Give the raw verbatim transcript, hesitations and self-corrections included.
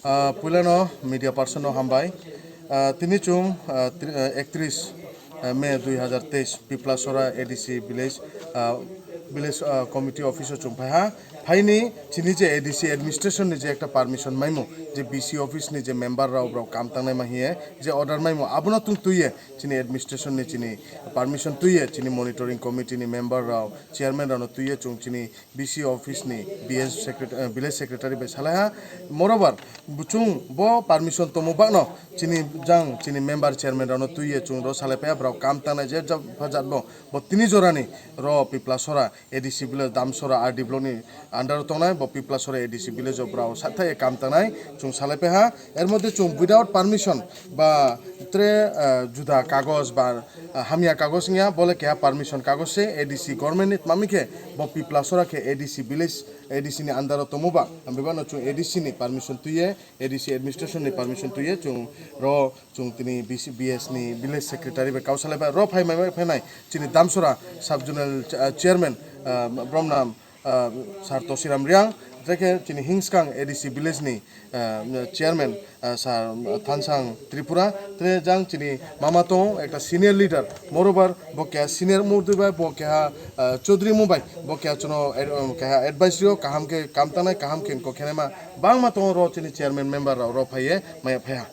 Ah, puilano media person no hambai. Ah, tini chwng, ah, tri-, ah, ektris, ah, May dui hazar teis Piplasora A D C village, ah, village, ah, committee office o chwng phaiha. Phaini chini je A D C administration ni je ekta permission maimo, je B C office ni je member rao brao kam tangnai ma hiye, je order maimo, abono tung tuiye chini administration ni chini permission tuiye, chini monitoring committee ni member rao, chairman rao no tuiye chwng chini B C office ni B S secret-, eh, village secretary bai salaiha. Moreover, chwng bo permission tomo bakno chini jang chini member chairman rao no tuiye chwng ro salai paiya, brao kam tangnai je jab-, jatbo bo tini jorani ro Piplasora A D C village Damsora R D block ni under o tongnai, bo Piplasora A D C village o brao sathai kam tangnai chwng salai paiha. Er moddhe chwng without permission ba tre, ah, juda kagoj ba, ah, hamya kagoj wngya, bole keha permission kagoj se A D C government ni tmami khe bo Piplasora khe A D C village, A D C ni under o tomo ba, ang bebak no chwng A D C ni permission tuiye, A D C administration ni permission tuiye chwng ro chwng tini B C, B S ni village secretary bai kau salai bai ro phai mai bai phainai chini Damsora sub zonal, ah, chairman, ah, bromnam, ah, Sir Tosiram Riang, tei khe chini hingskang A D C village ni, ah, chairman, ah, Sir Thansang Tripura, tei jang chini mama tongo ekta senior leader, moreover bo keha senior murti bai, bo keha, ah, Chaudhary mubai, bo keha chwngno ad-, um, keha advisory o kaham khe kam tangnai, kaham khe kok khenai ma bangma tongo ro chini chairman member rao ro phaiye maya phaiha.